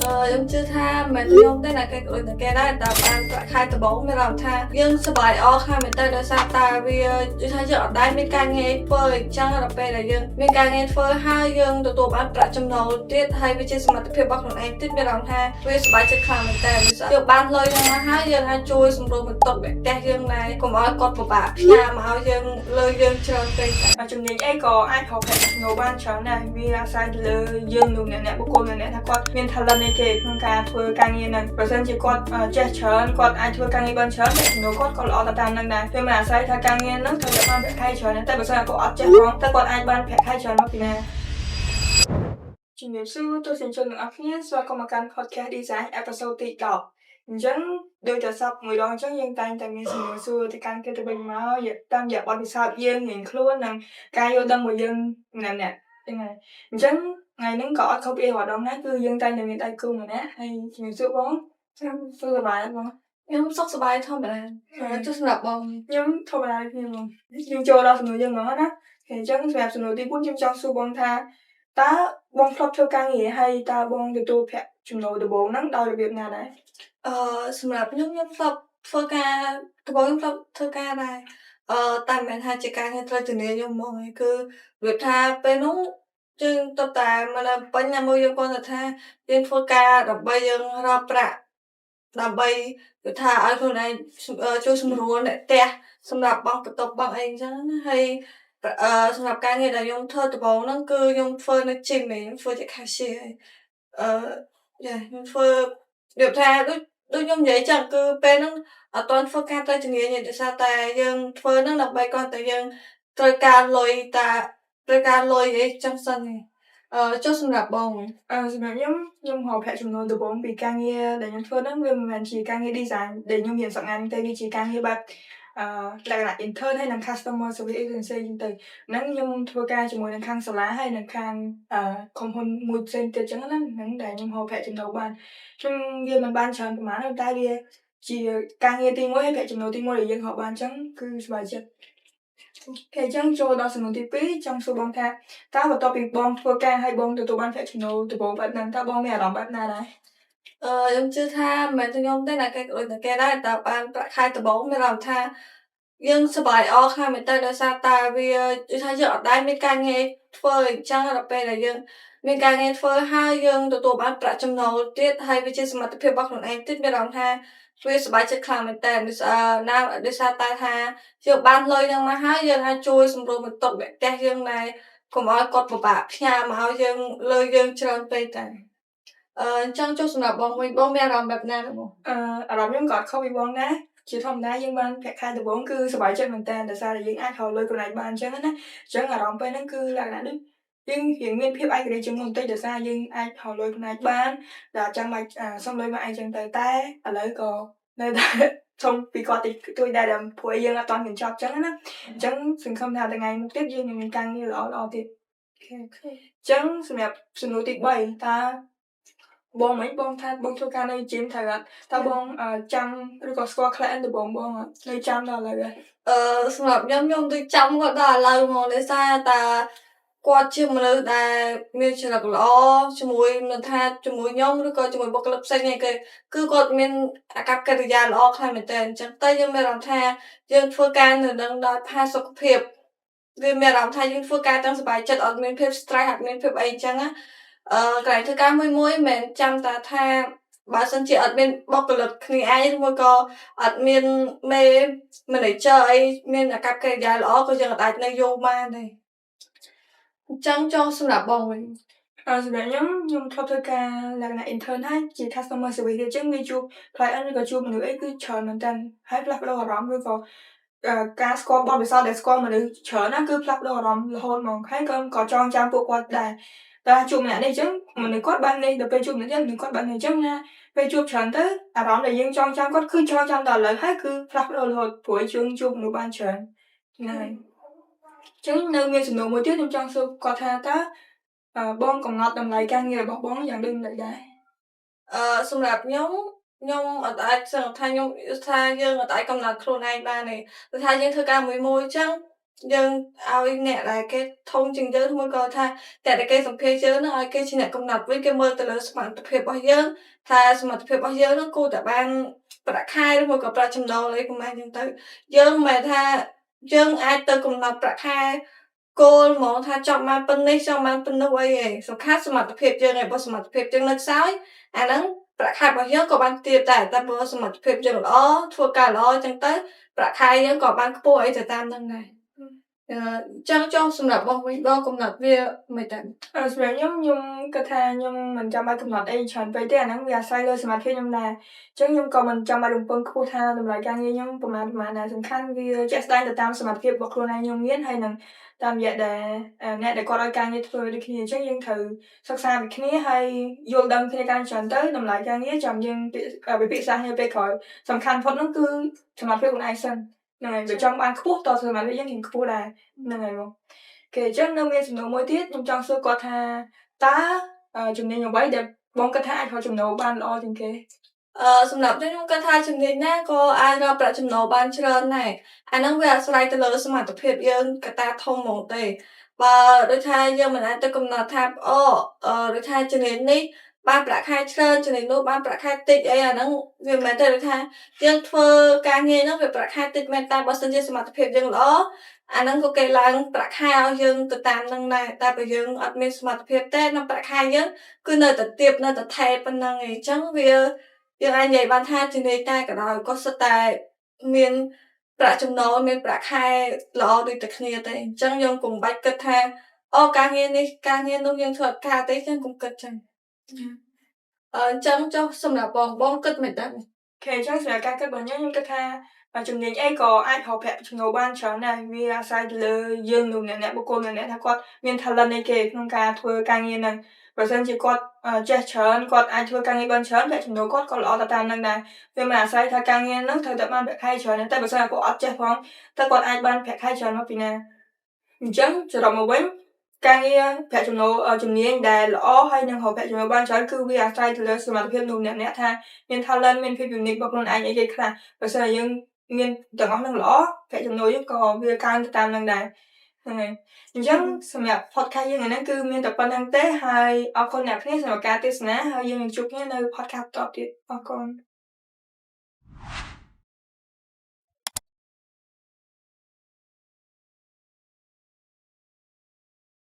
ខ្ញុំជឿថាមិនមែនខ្ញុំទេណាគេក៏ដូចតែគេដែរតែបានប្រាក់ខែដំបូងមានអារម្មណ៍ថាយើងសប្បាយអខ្លាំងមែនតើដោយសារតែវានិយាយថាយើងអត់ដែលមានការងារធ្វើអញ្ចឹងដល់ពេលដែលយើងមានការងារធ្វើហើយយើងទទួលបានប្រាក់ចំណូលទៀតហើយវាជាសមត្ថភាពរបស់ខ្លួនឯងទៀតមានអារម្មណ៍ថាវាសប្បាយចិត្តខ្លាំងមែនតើយើងបានលុយហ្នឹងមកហើយយើងអាចជួយសម្រួលបន្ទុកអ្នកផ្ទះយើងដែរកុំឲ្យគាត់ពិបាកផ្ញើមកឲ្យយើងលើយើងច្រើនពេកតែ ជំនាញអីក៏អាចរកប្រាក់ចំណូលបានច្រើនដែរវាអាស្រ័យទៅលើយើងនោះអ្នកអ្នកបុគ្គលអ្នកអ្នកថាគាត់មាន talent អីគេក្នុងការធ្វើការងារហ្នឹងបើសិនជាគាត់ចេះច្រើនគាត់អាចធ្វើការងារបានច្រើនប្រាក់ចំណូលគាត់ក៏ល្អទៅតាមហ្នឹងដែរវាមិនអាស្រ័យថាការងារហ្នឹងត្រូវតែបានប្រាក់ខែច្រើនទេតែបើសិនជាគាត់អត់ចេះផងតើគាត់អាចបានប្រាក់ខែច្រើនមកពីណា?ជំរាបសួរទស្សនិកជនទាំងអស់គ្នាស្វាគមន៍មកកាន់ podcast design episode ទី10អញ្ចឹងដូចតែសព្វមួយដងអញ្ចឹងយើងតែងតែមានសំណួរសួរទៅកាន់គេទៅវិញមកតាមរយៈបទពិសោធន៍យើងរៀងខ្លួននិងការយល់ដឹងរបស់យើងម្នាក់ៗហ្នឹងហើយអញ្ចឹងថ្ងៃហ្នឹងក៏អត់ខុសពីរាល់ដងដែរគឺយើងតែងតែមានដៃគូម្នាក់ហើយជំរាបសួរបងចាំសុខសប្បាយអត់បង? ខ្ញុំសុខសប្បាយធម្មតាចុះសម្រាប់បង? ខ្ញុំធម្មតាដូចគ្នាបងយើងចូលដល់សំណួរយើងហ្មងណាអញ្ចឹងសម្រាប់សំណួរទី4ខ្ញុំចង់សួរបងថាតើបងធ្លាប់ធ្វើការងារហើយតើបងទទួលប្រាក់ចំណូលដំបូងហ្នឹងដោយរបៀបណាដែរ? សម្រាប់ខ្ញុំខ្ញុំធ្លាប់ធ្វើការដំបូងខ្ញុំធ្លាប់ធ្វើការដែរតែមិនមែនថាជាការងារត្រូវធានាខ្ញុំហ្មងឯងគឺរបៀបថាពេលនោះយើងទៅតែមកនៅពេញណាមួយយើងគាត់ថាយើងធ្វើការដើម្បីយើងរកប្រាក់ដើម្បីគឺថាឲ្យខ្លួនឯងជួយសម្រួលអ្នកផ្ទះសម្រាប់បង់បន្ទប់បង់អីអញ្ចឹងណាហើយសម្រាប់ការងារដែលខ្ញុំធ្វើដំបូងហ្នឹងគឺខ្ញុំធ្វើនៅ gym ឯងខ្ញុំធ្វើជា cashier ឯងយ៉ាខ្ញុំធ្វើរបៀបថាដូចដូចខ្ញុំនិយាយចឹងគឺពេលហ្នឹងអត់ទាន់ធ្វើការត្រូវជំនាញទេដោយសារតែយើងធ្វើហ្នឹងដើម្បីគ្រាន់តែយើងត្រូវការលុយតាត្រូវការលុយអីចឹងសិនឯងចុះសម្រាប់បងវិញ? សម្រាប់ខ្ញុំខ្ញុំរកប្រាក់ចំណូលដំបូងពីការងារដែលខ្ញុំធ្វើហ្នឹងវាមិនមែនជាការងារ design ដែលខ្ញុំរៀនសព្វថ្ងៃហ្នឹងទេវាជាការងារបែបលក្ខណៈ intern ហើយនិង customer service agency ចឹងទៅហ្នឹងខ្ញុំធ្វើការជាមួយនឹងខាងសាលាហើយនិងខាងក្រុមហ៊ុនមួយផ្សេងទៀតចឹងណាហ្នឹងដែលខ្ញុំរកប្រាក់ចំណូលបានខ្ញុំវាមិនបានច្រើនប៉ុន្មានទេតែវាជាការងារទី1ហើយប្រាក់ចំណូលទី1ដែលយើងរកបានចឹងគឺសប្បាយចិត្ត OK អញ្ចឹងចូលដល់សំណួរទី2ចង់សួរបងថាតើបន្ទាប់ពីបងធ្វើការហើយបងទទួលបានប្រាក់ចំណូលដំបូងបែបហ្នឹងតើបងមានអារម្មណ៍បែបណាដែរ? ខ្ញុំជឿថាមិនមែនតែខ្ញុំទេណាគេក៏ដូចតែគេដែរតែបានប្រាក់ខែដំបូងមានអារម្មណ៍ថាយើងសប្បាយអខ្លាំងមែនតើដោយសារតែវានិយាយថាយើងអត់ដែលមានការងារធ្វើអញ្ចឹងដល់ពេលដែលយើងមានការងារធ្វើហើយយើងទទួលបានប្រាក់ចំណូលទៀតហើយវាជាសមត្ថភាពរបស់ខ្លួនឯងទៀតមានអារម្មណ៍ថាវាសប្បាយចិត្តខ្លាំងមែនតើដោយសារណាដោយសារតែថាយើងបានលុយហ្នឹងមកហើយយើងអាចជួយសម្រួលបន្ទុកអ្នកផ្ទះយើងដែរកុំឲ្យគាត់ពិបាកផ្ញើមកឲ្យយើងលើយើងច្រើនពេកតែអញ្ចឹងចុះសម្រាប់បងវិញបងមានអារម្មណ៍បែបណាដែរបង? អារម្មណ៍ខ្ញុំក៏អត់ខុសពីបងដែរជាធម្មតាយើងបានប្រាក់ខែដំបូងគឺសប្បាយចិត្តមែនតើដោយសារតែយើងអាចរកលុយខ្លួនឯងបានអញ្ចឹងណាអញ្ចឹងអារម្មណ៍ពេលហ្នឹងគឺលក្ខណៈដូចយើងរៀងមានភាពឯករាជ្យជាងមុនបន្តិចដោយសារយើងអាចរកលុយខ្លួនឯងបានដែលអត់ចាំបាច់សុំលុយម៉ាក់អីចឹងទៅតែឥឡូវក៏នៅតែសុំពីគាត់តិចតួចដែរដែលព្រោះយើងអត់ទាន់កញ្ចប់ចឹងណាអញ្ចឹងសង្ឃឹមថាថ្ងៃមុខទៀតយើងនឹងមានការងារល្អៗទៀត OK អញ្ចឹងសម្រាប់សំណួរទី3តើបងមិញបងថាបងធ្វើការនៅ gym ត្រូវអត់តើបងចាំឬក៏ស្គាល់ client ដំបូងបងអត់នៅចាំដល់ឥឡូវអត់? សម្រាប់ខ្ញុំខ្ញុំដូចចាំគាត់ដល់ឥឡូវហ្មងដោយសារតាគាត់ជាមនុស្សដែលមានចរិតល្អជាមួយមិនថាជាមួយខ្ញុំឬក៏ជាមួយបុគ្គលិកផ្សេងឯគេគឺគាត់មានអាកប្បកិរិយាល្អខ្លាំងមែនទែនអញ្ចឹងទៅយើងមានអារម្មណ៍ថាយើងធ្វើការនៅនឹងដោយផាសុកភាពវាមានអារម្មណ៍ថាយើងធ្វើការទាំងសប្បាយចិត្តអត់មានភាព stress អត់មានភាពអីអញ្ចឹងណាកន្លែងធ្វើការមួយមួយមិនមែនចាំតាថាបើសិនជាអត់មានបុគ្គលិកគ្នាឯងឬមួយក៏អត់មានមេ manager អីមានអាកប្បកិរិយាល្អក៏យើងអាចនៅយូរបានដែរអញ្ចឹងចុះសម្រាប់បងវិញ? សម្រាប់ខ្ញុំខ្ញុំធ្លាប់ធ្វើការលក្ខណៈ intern ហើយជា customer service ទៀតអញ្ចឹងវាជួប client ឬក៏ជួបមនុស្សអីគឺច្រើនមែនទែនហើយផ្លាស់ប្ដូរអារម្មណ៍ឬក៏ការស្គាល់បទពិសោធន៍ដែលស្គាល់មនុស្សច្រើនណាគឺផ្លាស់ប្ដូរអារម្មណ៍រហូតហ្មងហើយក៏ក៏ចងចាំពួកគាត់ដែរតែជួបម្នាក់នេះអញ្ចឹងមនុស្សគាត់បែបនេះដល់ពេលជួបម្នាក់ទៀតមនុស្សគាត់បែបនេះអញ្ចឹងណាពេលជួបច្រើនទៅអារម្មណ៍ដែលយើងចងចាំគាត់គឺចងចាំដល់ឥឡូវហើយគឺផ្លាស់ប្ដូររហូតព្រោះយើងជួបមនុស្សបានច្រើនហ្នឹងហើយអញ្ចឹងនៅមានសំណួរមួយទៀតខ្ញុំចង់សួរគាត់ថាតើបងកំណត់តម្លៃការងាររបស់បងយ៉ាងដូចម្តេចដែរ? សម្រាប់ខ្ញុំខ្ញុំអត់អាចសឹងថាខ្ញុំថាយើងអត់អាចកំណត់ខ្លួនឯងបានទេព្រោះថាយើងធ្វើការមួយមួយអញ្ចឹង យើងឲ្យអ្នកដែលគេធំជាងយើងឬមួយក៏ថាអ្នកដែលគេសម្ភាសយើងហ្នឹងឲ្យគេជាអ្នកកំណត់វិញគេមើលទៅលើសមត្ថភាពរបស់យើងថាសមត្ថភាពរបស់យើងហ្នឹងគួរតែបានប្រាក់ខែឬមួយក៏ប្រាក់ចំណូលអីប្រហែលចឹងទៅយើងមិនមែនថាយើងអាចទៅកំណត់ប្រាក់ខែគោលហ្មងថាចង់បានប៉ុណ្នេះចង់បានប៉ុណ្ណោះអីឯងសំខាន់សមត្ថភាពយើងឯងបើសមត្ថភាពយើងនៅខ្សោយអាហ្នឹងប្រាក់ខែរបស់យើងក៏បានទាបដែរតែបើសមត្ថភាពយើងល្អធ្វើការល្អចឹងទៅប្រាក់ខែយើងក៏បានខ្ពស់អីទៅតាមហ្នឹងដែរអឺចឹងចុះសម្រាប់បងវិញបងកំណត់វាមិនដែរ? សម្រាប់ខ្ញុំខ្ញុំគិតថាខ្ញុំមិនចាំបាច់កំណត់អីច្រើនពេកទេអាហ្នឹងវាអាស្រ័យលើសមត្ថភាពខ្ញុំដែរអញ្ចឹងខ្ញុំក៏មិនចាំបាច់រំពឹងខ្ពស់ថាតម្លៃការងារខ្ញុំប្រហែលប្រហែលដែរសំខាន់វាជាក់ស្ដែងទៅតាមសមត្ថភាពរបស់ខ្លួនឯងខ្ញុំមានហើយនឹងតាមរយៈដែលអ្នកដែលគាត់ឲ្យការងារធ្វើដូចគ្នាអញ្ចឹងយើងត្រូវសិក្សាពីគ្នាហើយយល់ដឹងគ្នាកាន់ច្រើនទៅតម្លៃការងារចាំយើងពិភាក្សាគ្នាពេលក្រោយសំខាន់ផុតនោះគឺសមត្ថភាពខ្លួនឯងសិនហ្នឹងហើយបើចង់បានខ្ពស់តសមត្ថភាពយើងរៀងខ្ពស់ដែរហ្នឹងហើយបងគេអញ្ចឹងនៅមានសំណួរមួយទៀតខ្ញុំចង់សួរគាត់ថាតើជំនាញអ្វីដែលបងគិតថាអាចរកចំណូលបានល្អជាងគេ? សម្រាប់ខ្ញុំខ្ញុំគិតថាជំនាញណាក៏អាចរកប្រាក់ចំណូលបានច្រើនដែរអាហ្នឹងវាអាស្រ័យទៅលើសមត្ថភាពយើងកត្តាធំហ្មងទេបើដូចថាយើងមិនអាចទៅកំណត់ថាអូអឺដូចថាជំនាញនេះបានប្រាក់ខែច្រើនជំនាញនោះបានប្រាក់ខែតិចអីអាហ្នឹងវាមិនមែនទេដូចថាយើងធ្វើការងារហ្នឹងវាប្រាក់ខែតិចមែនតែបើសិនជាសមត្ថភាពយើងល្អអាហ្នឹងក៏គេឡើងប្រាក់ខែឲ្យយើងទៅតាមហ្នឹងដែរតែបើយើងអត់មានសមត្ថភាពទេក្នុងប្រាក់ខែយើងគឺនៅតែទាបនៅតែថេរប៉ុណ្ណឹងឯងអញ្ចឹងវាយើងអាចនិយាយបានថាជំនាញតែក៏ដោយក៏សុទ្ធតែមានប្រាក់ចំណូលមានប្រាក់ខែល្អដូចតែគ្នាទេអញ្ចឹងយើងកុំបាច់គិតថាអូការងារនេះការងារនោះយើងធ្វើអត់ការទេចឹងកុំគិតចឹងអញ្ចឹងចុះសម្រាប់បងបងគិតមិនដែរ? Okay អញ្ចឹងសម្រាប់ការគិតរបស់ខ្ញុំខ្ញុំគិតថាជំនាញអីក៏អាចរកប្រាក់ចំណូលបានច្រើនដែរវាអាស្រ័យទៅលើយើងនោះអ្នកអ្នកបុគ្គលម្នាក់ៗថាគាត់មាន talent អីគេក្នុងការធ្វើការងារហ្នឹងបើសិនជាគាត់ចេះច្រើនគាត់អាចធ្វើការងារបានច្រើនប្រាក់ចំណូលគាត់ក៏ល្អទៅតាមហ្នឹងដែរវាមិនអាស្រ័យថាការងារហ្នឹងត្រូវតែបានប្រាក់ខែច្រើនតែបើសិនជាគាត់អត់ចេះផងតើគាត់អាចបានប្រាក់ខែច្រើនមកពីណាអញ្ចឹងសរុបមកវិញការងារប្រាក់ចំណូលជំនាញដែលល្អហើយនឹងរកប្រាក់ចំណូលបានច្រើនគឺវាអាស្រ័យទៅលើសមត្ថភាពនោះម្នាក់ៗថាមាន talent មានភាព unique របស់ខ្លួនឯងអីគេខ្លះបើសិនជាយើងមានទាំងអស់ហ្នឹងល្អប្រាក់ចំណូលយើងក៏វាកើនទៅតាមហ្នឹងដែរហ្នឹងហើយអញ្ចឹងសម្រាប់ podcast យើងថ្ងៃហ្នឹងគឺមានតែប៉ុណ្ណឹងទេហើយអរគុណអ្នកគ្នាសម្រាប់ការទស្សនាហើយយើងនឹងជួបគ្នានៅ podcast បន្តទៀតអរគុណ។